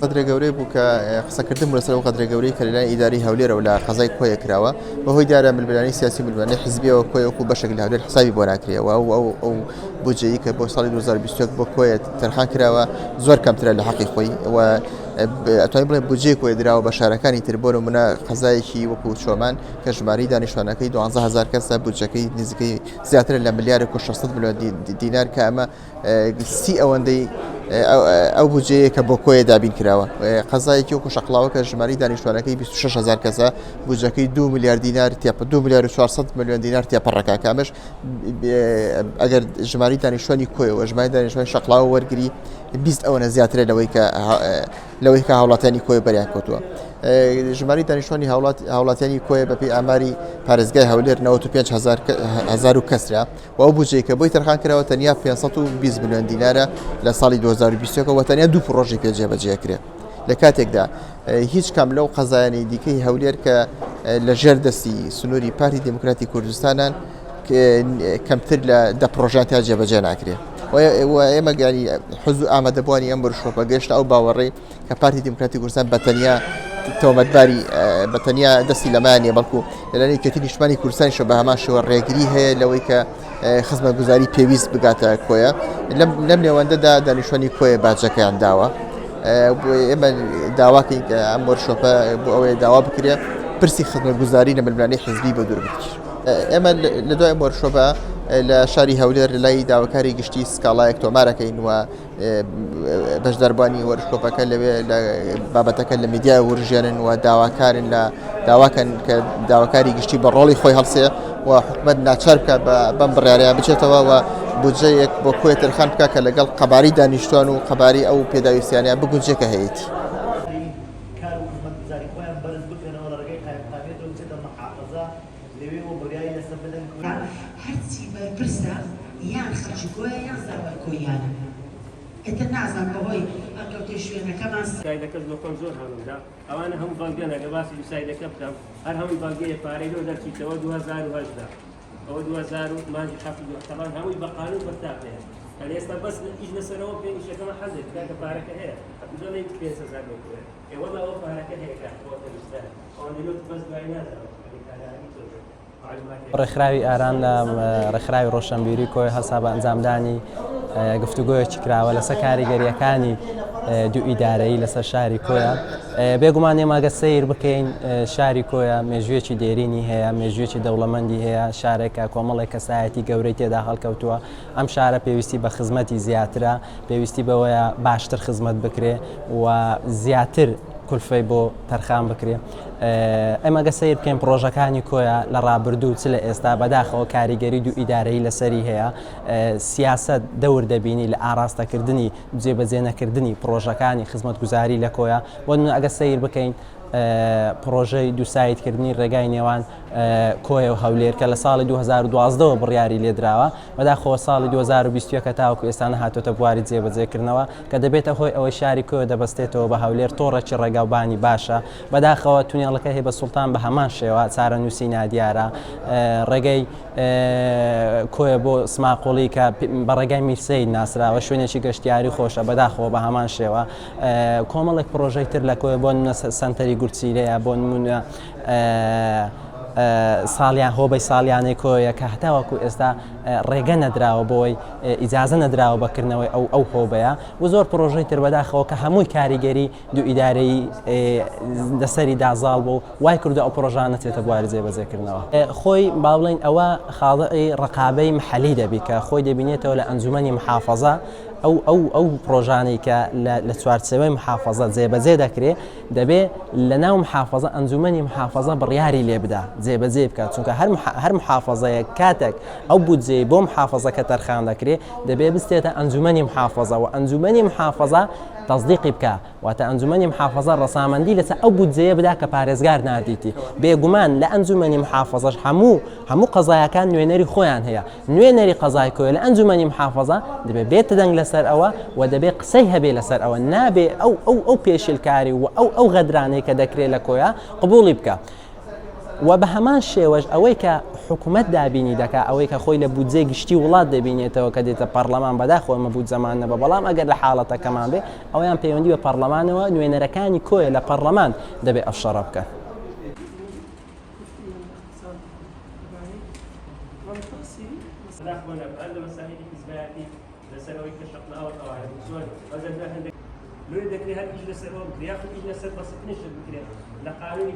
غەدرە گەورەی بوو کە قسەکردن بوو لەسەر ئەو غەدرە گەورەی کە لەلایەن ئیداری هەولێرەوە لە قەزای کۆیە کراوە بەهۆی دیارە ململانێی سیاسی ململانێی حزبیەوە کۆیە وەکو بەشێک لە هەولێر حسابی بۆ ناکرێەوە ئەو ئەو ئەو بودجەیی کە بۆ ساڵی 2021 بۆ کۆیە تەرخان کراوە زۆر کەمترە لە حەقی خۆی و ئەتوانین بڵێ بودجەی کۆیە دراوە بە شارەکانی تر بۆ نمونە قەزایەکی وەکو چۆمان کە ژمارەی دانیشتوانەکەی 12000 کەسە بودجەکەی نزیکەی زیاترە لە ملیارێک و 600 ملیۆن دینار کە ئەمە سی ئەوەندەی ئەو بودجەیە کە بۆ کۆیە دابین کراوە. قەزایەکی وەکو شەقڵاوە کە ژمارەی دانیشتوانەکەی 26 هەزار کەسە بودجەکەی 2 ملیار دینار تێپ 2 ملیار و 400 ملیۆن دینار تێپەڕەکە کە ئەمەش ئەگەر ژمارەی دانیشتوانی کۆیەوە ژمارەی دانیشتوانی شەقڵاوە وەرگری 20 ئەوەنە زیاترە لەوەی کە لەوەی کە هاوڵاتیانی کۆیە بەریان کەوتووە. ژمارەی دانیشتوانی هاوڵاتیانی کۆیە بەپێی ئاماری پارێزگای هەولێر 95 هەزار و کەسرە و ئەو بودجەی کە بۆی تەرخان کراوە تەنیا 520 ملیۆن دینارە لە ساڵی 2021 وە تەنیا دوو پڕۆژەی پێ جێبەجێ کرێ لە کاتێکدا هیچ کام لەو قەزایانی دیکەی هەولێر کە لە ژێر دەستی سنووری پارتی دموکراتی کوردستانان کەمتر لە دە پڕۆژان تا جێبەجێ ناکرێ و ئێمە گەری حزو ئامادەبووانی ئەم وۆرکشۆپە گەشتە ئەو باوەڕەی کە پارتی دیموکراتی کوردستان بە تەنیا تۆمەتباری بە تەنیا دەستی لەمایان نیە بەڵکو لەلایەن یەکێتی نیشتمانی کوردستانیشەوە بە هەمان شێوە ڕێگری هەیە لەوەی کە خزمەتگوزاری پێویست بگاتە کۆیە لەم نێوەندەدا دانیشتوانی کۆیە باجەکەیان داوە ئێمە داواکەین کە ئەم وەرشۆپە بۆ ئەوەیە داوا بکرێ پرسی خزمەتگوزاری لە ململانێی حزبی بە دوور بکرێت ئێمە لە دوای ئەم وەرشۆپە لە شاری هەولێر لە لای داواکاری گشتی سکاڵایەک تۆمارەکەین و بەشداربووانی وەرکشۆپەکە لەوێ لە بابەتەکە لە میدیا ورژێنن و داواکارن لە داواکەن کە داواکاری گشتی بە ڕۆڵی خۆی هەڵسێ و حکومت ناچار بکە بەم بڕیارەیە بچێتەوە و بودجەیەک بۆ کۆیە تەرخان بکە کە لەگەڵ قەباری دانیشتوان و قەباری ئەو پێداویستیانە بگونجێ کە هەیەتی. کار و خزمەتگوزاری خۆیان بەرز بکەنەوە لە ڕێگای قایمقامیەتەوە بچێتە محافەزە لەوێوە بڕیاری لەسەر بدەن کە. هەرچی بەرپرسە یان خەڵکی کۆیە یان زاوای کۆییانە ئیتر نازانم بەهۆی هەڵکەوتەی شوێنەکەمان. سایدەکەش بۆ خۆم زۆر هەوڵم دا ئەوانە هەموو بەڵگەن ئەگەر باسی دوو سایدەکە بکەم هەر هەمووی بەڵگەیە پارەی لۆ دەرچیتەوە 2018 ئەوە 2000 و مانگی حەفت دوو تەبان هەمووی بە قانون بە تاقەیە هەر ئێستا بەس ئیش لەسەرەوە بکەین ئیشەکەمان حەل دێت کاکە پارەکە هەیە زۆر 5000 لۆ کۆیە ئێ وەڵا ئەوە پارەکە هەیە کاک خۆ دەرستە ئەوەندە لۆ بەس دوای نازانم کارانی زۆر بێت. ڕێکخراوی ئاران لە ڕێکخراوی ڕۆشنبیری کۆیە هەستا بە ئەنجامدانی گفتوگۆیەکی کراوە لەسەر کاریگەریەکانی دوو ئیدارەیی لەسەر شاری کۆیە بێگومان ئێمە گە سەیر بکەین شاری کۆیە مێژوویەکی دێرینی هەیە مێژوویەکی دەوڵەمەندی هەیە شارێکە کۆمەڵێک کەسایەتی گەورەی تێدا هەڵکەوتووە ئەم شارە پێویستی بە خزمەتی زیاترە پێویستی بەوەیە باشتر خزمەت بکرێ و زیاتر کولفەی بۆ تەرخان بکرێ. ئێمە گە سەیر بکەین پڕۆژەکانی کۆیە لە ڕابردوو چ لە ئێستا بەداخەوە کاریگەری دوو ئیدارەیی لەسەری هەیە سیاسەت دەور دەبینی لە ئاراستەکردنی جێبەجێ نەکردنی پڕۆژەکانی خزمەتگوزاری لە کۆیە بۆ نمونە ئەگە سەیر بکەین پڕۆژەی دووسایدکردنی ڕێگای نێوان کۆیە و هەولێر کە لە ساڵی 2012 ەوە بڕیاری لێدراوە بەداخەوە ساڵی 2021 تاوەکو ئێستا نەهاتۆتە بواری جێبەجێکردنەوە کە دەبێتە هۆی ئەوەی شاری کۆیە دەبەستێتەوە بە هەولێر تۆڕێکی ڕێگاوبانی باشە، بەداخەوە تونێڵەکە هێبە سوڵتان بە هەمان شێوە چارەنووسی نادیارە، ڕێگەی کۆیە بۆ سماقوڵی کە بە ڕێگای میرسەید ناسراوە شوێنێکی گەشتیاری خۆشە بەداخەوە بە هەمان شێوە کۆمەڵێک پڕۆژەی تر لە کۆیە بۆ نمونە سەنتەری گورچیلەیە بۆ نمونە ساڵیان هۆبەی ساڵیانەی کۆیە کە هەتاوەکو ئێستا ڕێگە نەدراوە بۆی ئیجازە نەدراوە بە کردنەوەی ئەو ئەو هۆبەیە و زۆر پڕۆژەی تر بەداخەوە کە هەمووی کاریگەری دوو ئیدارەیی لەسەری دا زاڵ بوو وای کردو ئەو پڕۆژانە نەچێتە بواری جێبەجێکردنەوە. خۆی با بڵێین ئەوە خاضعی ڕقابەی محەلی دەبی کە خۆی دەبینێتەوە لە ئەنجومەنی محافەزە ئەو ئەو ئەو پڕۆژانەی کە لە لە چوارچێوەی محافەزە جێبەجێ دەکرێ دەبێ لە ناو محافەزە ئەنجومەنی محافەزە بڕیاری لێ بدا جێبەجێی بکات چونکە هەر هەر محافەزەیەک کاتێک ئەو بودجەی بۆ محافەزەکە تەرخان دەکرێ دەبێ بستێتە ئەنجومەنی محافەزە و ئەنجومەنی محافەزە. تەسدیقی بکا، واتە ئەنجومەنی محافەزە ڕەسامەندی لەسەر ئەو بودجەیە بدا کە پارێزگار ناردیتی. بێگومان لە ئەنجومەنی محافەزەش هەموو هەموو قەزایەکان نوێنەری خۆیان هەیە. نوێنەری قەزای کۆیە لە ئەنجومەنی محافەزە دەبێ بێتە دەنگ لەسەر ئەوە و دەبێ قسەی هەبێ لەسەر ئەوە. نابێ ئەو ئەو ئەو پێشێلکاری و ئەو ئەو غەدرانەی کە دەکرێ لە کۆیە قبوڵی بکا. و بە هەمان شێوەش ئەوەی کە حکومەت دابینی دەکا، ئەوەی کە خۆی لە بودجەی گشتی وڵات دەبینێتەوە کە دێتە پەڕلەمان، بەداخەوە ئێمە بودجەمان نەبووە، بەڵام ئەگەر لە حاڵەتەکەمان بێ، ئەوەیان پەیوەندی بە پەڕلەمانەوە، نوێنەرەکانی کۆیە لە پەڕلەمان دەبێ ئەو شەڕە بکەن.